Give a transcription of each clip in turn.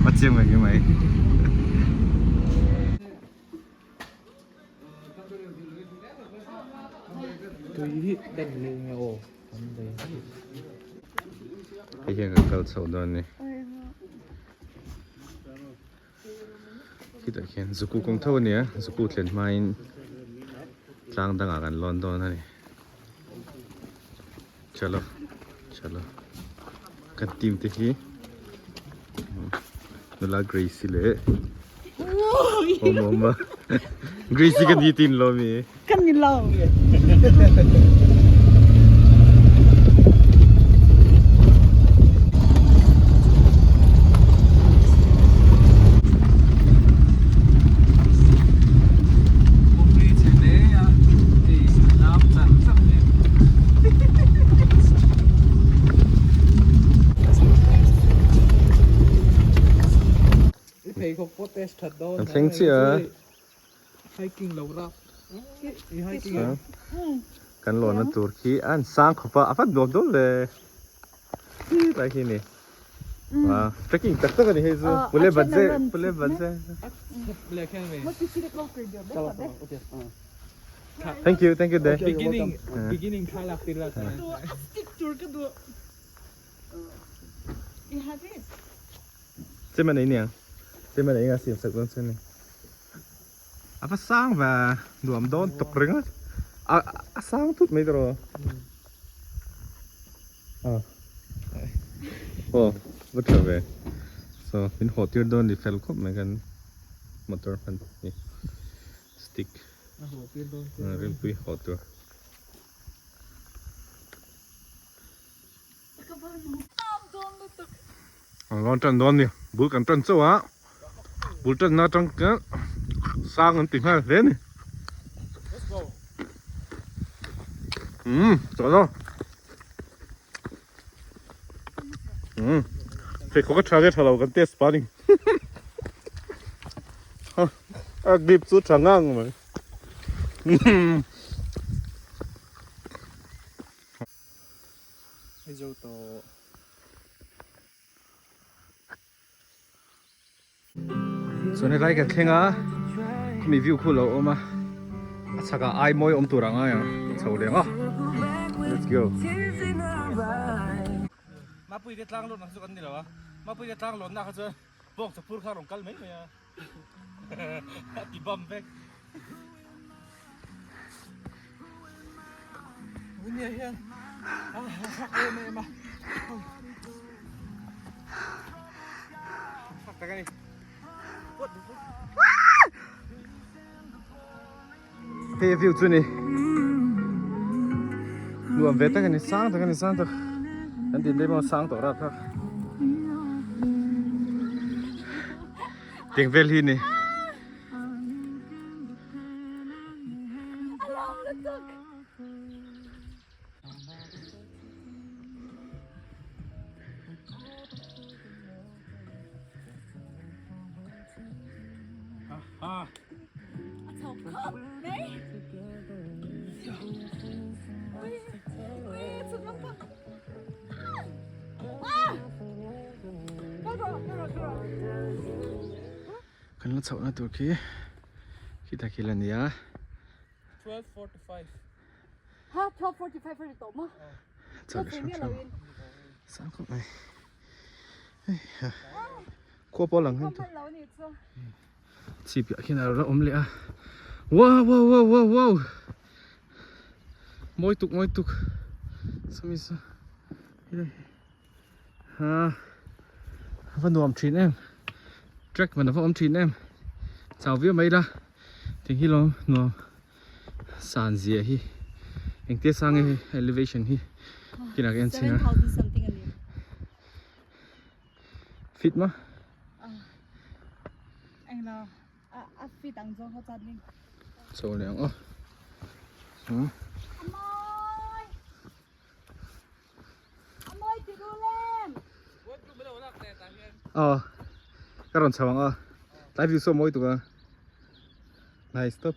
A chiang mai nge mai. Hei hian kan kal chho dawn a ni. Khitah khian zuku kawng tho a ni a, zuku thlen hmain tlang dangah kan lawn dawn a ni. Chalo chalo kan team te hi nula Grace leh awm awm a Grace ka ni tin lo mi. Kan ni lo. Kan thleng chiah a. Kan lawnna tur khi a an sang khawp a, a va nuam dawn ve. Khi lai khi ni. Wow, trekking tak tak a ni hei chu. Pule bat zeh, pule bat zeh. Thank you, thank you de. Beginning, beginning thla lak tir la. Chem a nei niang. Chem a nei nga siam sak dawn chuan ni. A va sang ve nuam dawn tuk ringawt. A a sang thut mai tawh. A aw va tha ve. So min haw tir dawn ni fel khawp mai kan motor hman hi stick rilpui haw tur. An rawn tan dawn ni bul kan tan chauh a bul tan na atang khian sang an ti nghal hle a ni umm chawh lo umm pheikhawk a tha nge tha lo kan test pa ni a grip chu tha ngang mai. Chuan helai kan thleng a khumi view khu lo awm a a chhakah ai mawi awm tur ang a chho leng a let's go. Mapui te tlang lawnna chu kan ni lo a Mapui te tlang lawnna kha chuan bawk chawphur kha a rawn kal mai mai a a ti bam vek. Hei a view chu ni nuam ve tak a ni sang tak a ni sang tak kan din daih bawk a sang tawh rap kha tiang vel hi ni. Kan la chhohna tur khi khitah khi la ni a. 12:45 Ha 12:45 a ri tawh maw? Chho leh hrang hrang sang khawp mai. Hei ha khua pawh a lang hian tu. Chhip piah khian a lo awm leh a. Wow wow wow wow wow mawi tuk mawi tuk sawmi saw helai hi. Ha a va nuam thin em track man a va awm thin em chau viau mai ila tiang hi lawm nuam san zia hi engtia sang nge hei elevation hi kinah ka en chhin a fit maw chho leh ang aw. Aw ka rawn chho ang a tlai view saw mawi tuk a nice top.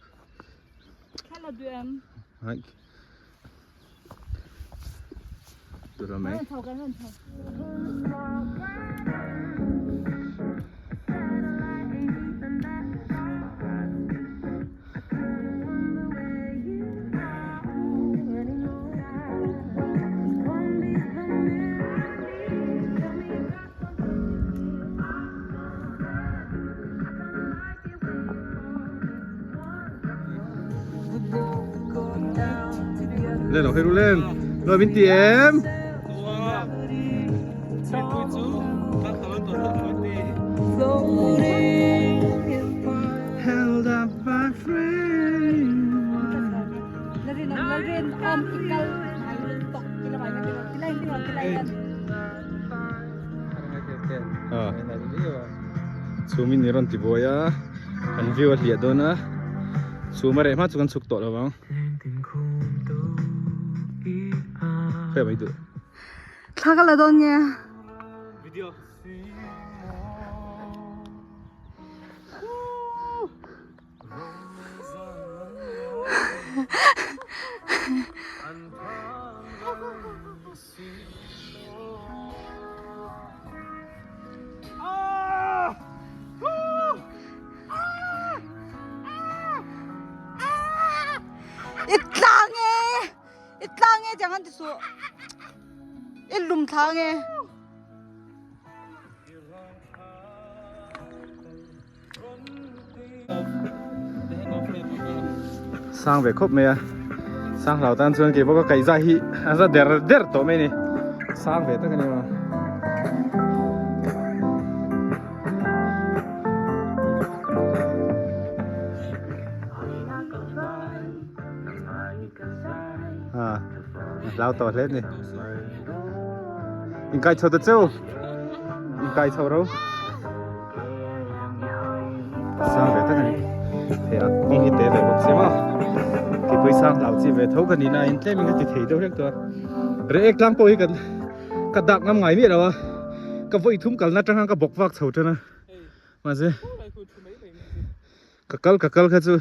Tur a mai. Lên lo hei lên rồi min ti em Held up by friend Chhum in i rawn ti buai a kan view a hliah dawn a chhum a reh hma chu kan chhuk tawh lo vang khawi mai duh Thla ka la dawn nge Video I tlang e i tlang e tiang an ti suh i lum thlang e. Sang ve khawp mai a sang hlau tan chuan kei bawk a kaihza hi a za der der tawh mai a ni sang ve tak a ni maw. A hlau tawh hle a ni inkai chho ta cheu inkai chho ro. Sang ve tak a ni hei a kawng hi te ve bawk sia maw keipawh hi sang hlau chi ve tho ka ni na in tlem in ka ti thei deuh hlek tawh a reh ek tlang pawh hi kan ka dak ngam ngai miah lo a ka vawi thum kalna atang khan ka bawk vak chho tan a mahse ka kal ka kal kha chu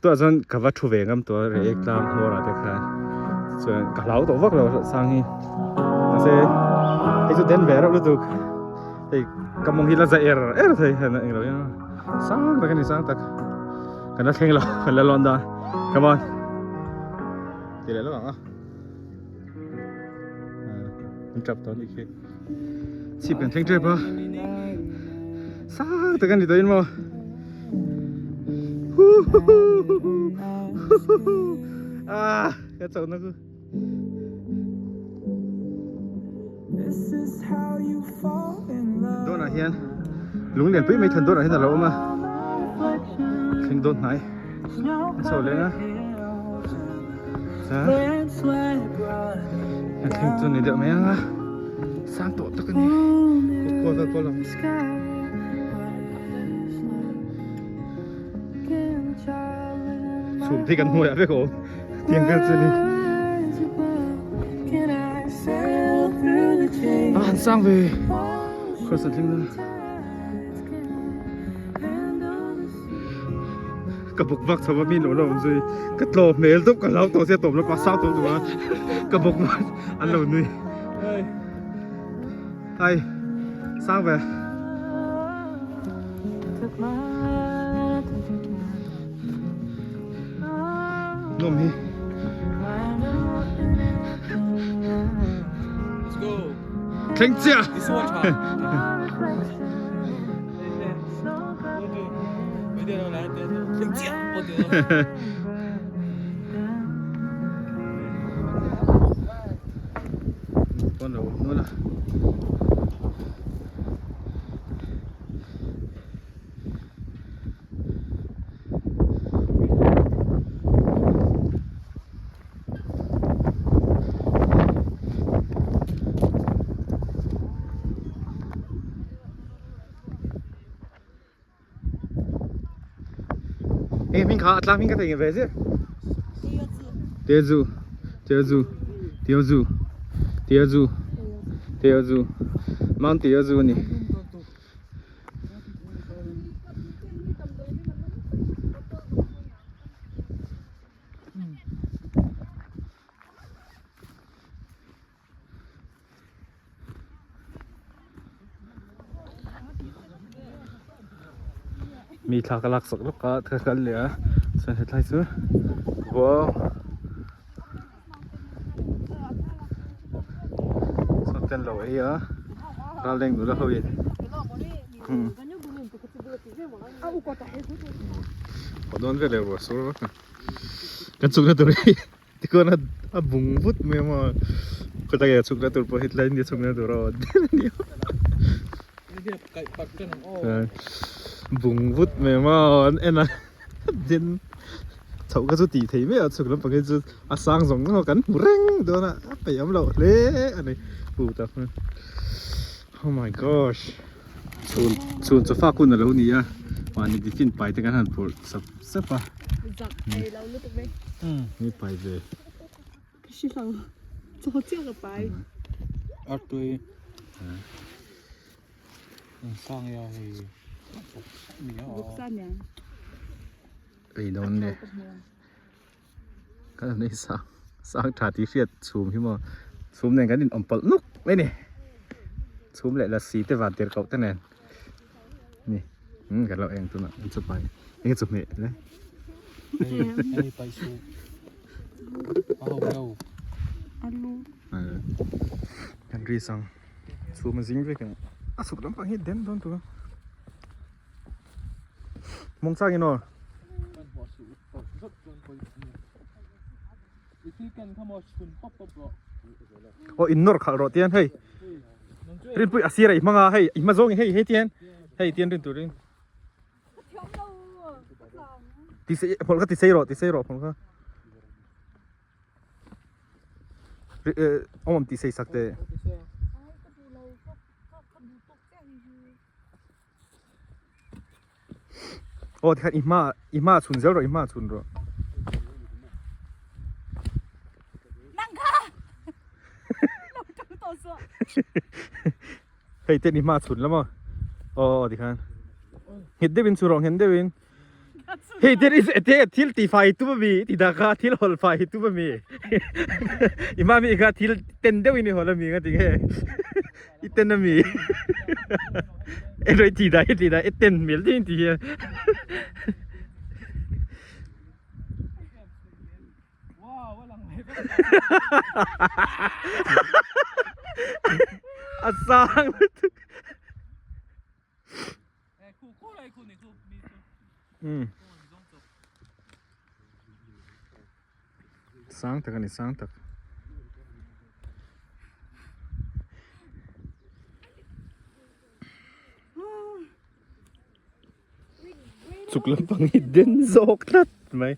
Tunah chuan ka va thu ve ngam tawh a reh ek tlang hmawr ah te khan chuan ka hlau tawh vak lo sang hi mahse hei chu den ve reuh lutuk hei ka mawng hi la za er er thei hian a englo hian sang tak a ni sang tak kan la thleng lo kan la lawn dan come on ti leh lawk ang a an tap tawh a nih khi chhip kan thleng tep a sang tak a ni tawhin maw ah ka chauh na chu dawnah hian lung lian pui mai than dawnah hian a lo awm a thleng dawn hnai a chho leh a a thleng chu ni deuh mai ang a sang tawh tak a ni kawt kual vel pawh a lang chhum te kan hmuh ah vek awm tiang vel chu a ni a han sang ve cross a thleng dawn a. Ka bawk vak chho a mi lo la awm zui ka tlawm hmel deuh ka hlau tawh sia tawm lawk a sang tawm duh a ka bawk vak an lo nui ai sang ve nuam hi thleng chiah Pawn lo awm nual a. Eng hming kha a tlang hming ka thei ve ziah Tezu Tezu Tezu Tezu Tezu Mount Tezu a ni. Mi thla ka lak sak lawk a ka kal leh a chuan hetlai chu wow sawn te an lo ei a ral leng nula ho in haw dawn veleh ruah sur vak a kan chhukna tur hi Tikhawn a bung vut mai a maw khawtlai ah chhukna tur pawh hi tlai ni chhukna tur a awm der a nia bung vut mai a maw an en a den chhoh kha chu tih theih mai a chhuk lampang hi chu a sang zawng zawng a kan hmu reng dawn a a peih awm loh hle a ni pu tak oh my gosh chhun chhun chawfak hun alo ni a mahni tiffin pai te kan han phurh sap sap a. Zak ei lo lutuk ve. Ni pai ve. Ka hri lo. Chaw chiah ka pai. Artui. Sang ya hei. Vawksa niang. Ei dawn le. Kan han ei sang sang tha tih hriat chhum hi maw. Chhum nen kan in awm pawlh nuk mai ni. Chhum leh lassi te van tir koh te nen. Ni umm kan lo eng tunah an chu pai eng chu hmeh le. Hei pai su. A ho lo. Alu. Kan ri sang chhum a zing vek ang. A chhuk lampang hi den dawn tur a. Mawng chang in aw. Aw in nawr khalh rawh tian hei rinpui a sir a i hmang a hei i hma zawng in hei hei tian hei tian rin turin ti sei phawlh kha ti sei rawh ti sei rawh phawlh kha awm awm ti sei sak teh. Aw tikhan i hma i hma chhun zel rawh i hma chhun rawh. Nang kha lo tang tawh suah. Hei ten i hma chhun la maw? Aw aw tikhan nghet deuhin chhun rawh nghet deuhin. Hei there is a te thil ti fai tum ami ti dah kha thil hawl fai tum ami i hma mi kha thil ten deuh in i hawl ami nga ti nge i ten ami eng i ti dah i ti dah i ten hmel deuh in ti hian a sang lutuk. Sang tak a ni sang tak. Chuk lampang hi den zawk tlat mai.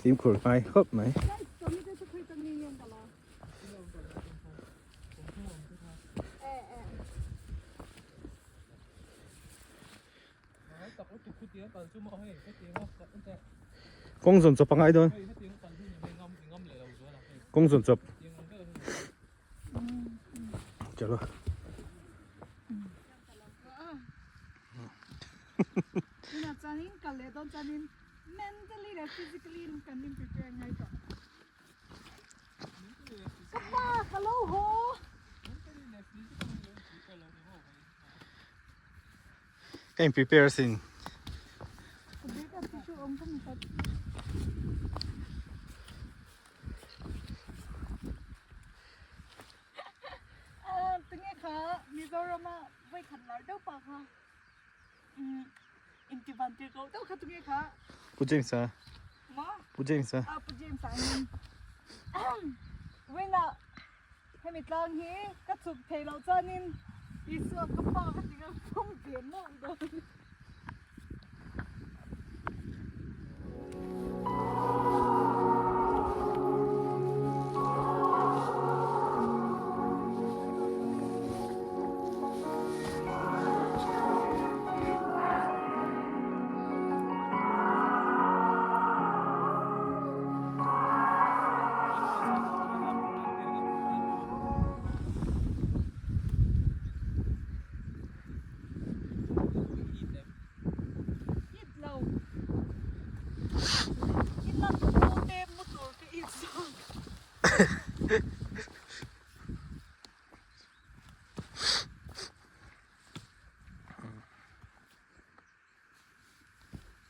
Fimkhur ngai khawp mai. Kawng zawn chawp a ngai dawn. Kawng zawn chawp. Chalo. Mentally leh physically in kan in prepare ngai tawh. Ka pa ka lo haw. Ka in prepare asin. Ka bag ah tissue awm ka hmu khat. Tinge kha Mizoram a vawikhat lar deuh pa kha. Inti van tir ko deuh kha tunge kha. Pu James a. Ma? Pu James a. Ah Pu James a in. Wena hemi tlang hi ka chuk thei lo chuanin Isua ka pa ka ti nga phum ve mawlh dawn.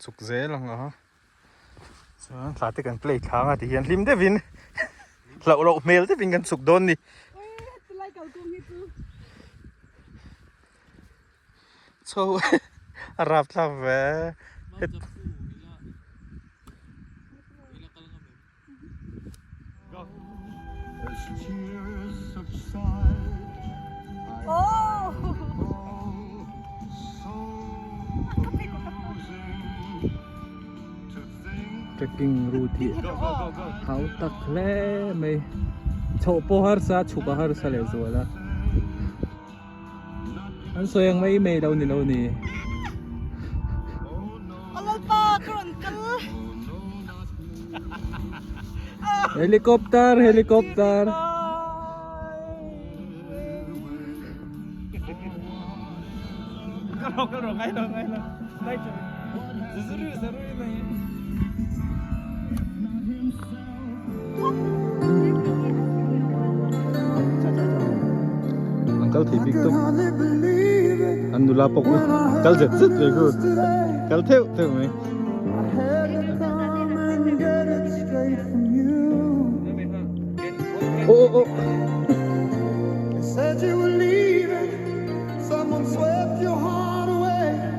Chhuk zel ang a chuan thla te kan play thlang a tihian hlim deuhin hlauh loh hmel deuhin kan chhuk dawn ni. Chho a rap thlak ve. Trekking route hi hau tak hle mai chhoh pawh harsa chhuk a harsa leh zual a an sawi ang mai mai lo ni lo ni. Helicopter helicopter An kal thei bik tawp an nula pawh kal zet zet mai khu kal theuh theuh mai. Aw aw aw.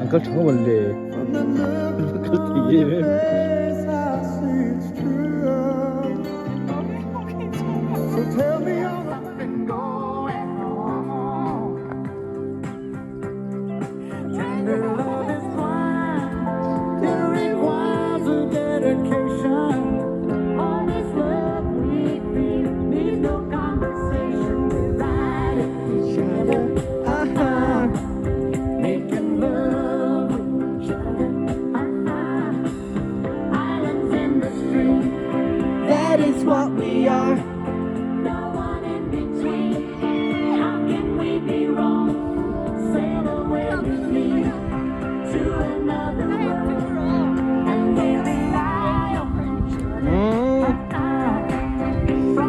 An kal tha ngawt le. Kal thei em em.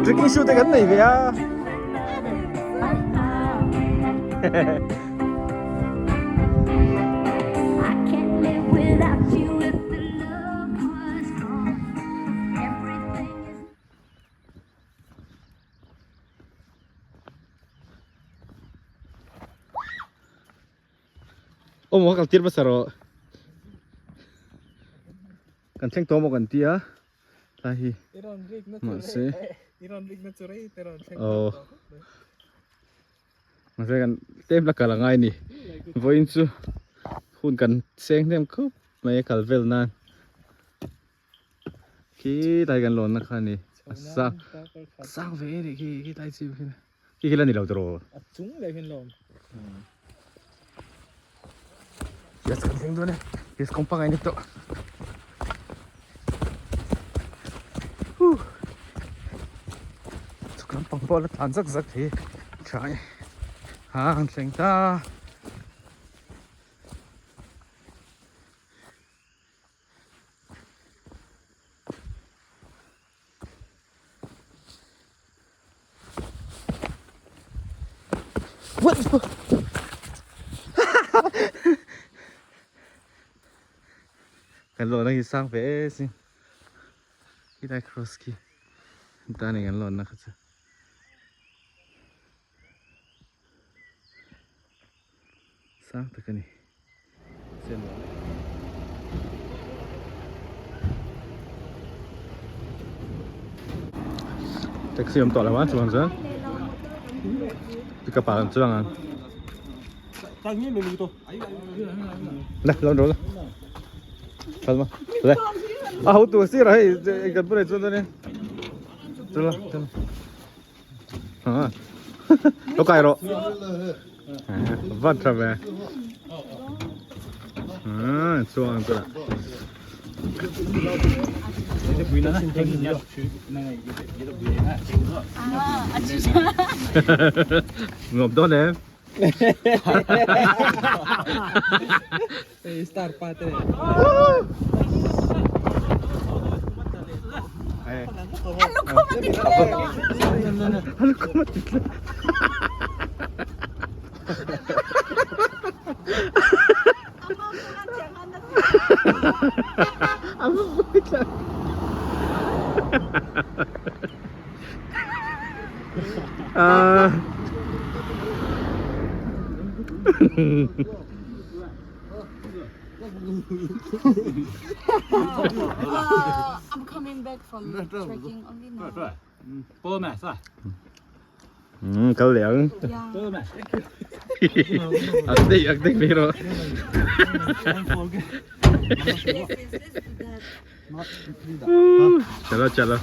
Trekking shoe te kan nei ve a. Aw maw kal tir hmasa rawh kan thleng tawh maw kan ti a tlai hi mahse aw mahse kan tlem la kal a ngai a ni vawiin chu hun kan seng hnem khawp mai a kal vel nan. Khi tlai kan lawnna kha a ni a sang sang ve a nih khi khi tlai chim khi khi khi la ni lo tawh a chung leh hian lawm yes kan thleng dawn e yes kawng pangai ni tawh huh chhuk lampang pawh la tlan zak zak thei tha e ha kan thleng ta. What the Kan lawna hi sang ve e sin Khi lai cross khi Ta ni kan lawna kha chu Sang tak a ni. Taxi awm tawh lo a chuang chuan pickup ah kan chuang ang. Le lo ro la. Kal ma. Le. A ho tu sir hei kan pura chuan chuan in. Chula chula. Ha. Lo kai ro. Vat tha ve. Ha, chuang chu la. Ngawp dawn em? Star pa te. A va buai thlak. Ah. I'm coming back from trekking only now. Kal leh ang. Ak daih ak daih mai rawh. Chalo chalo.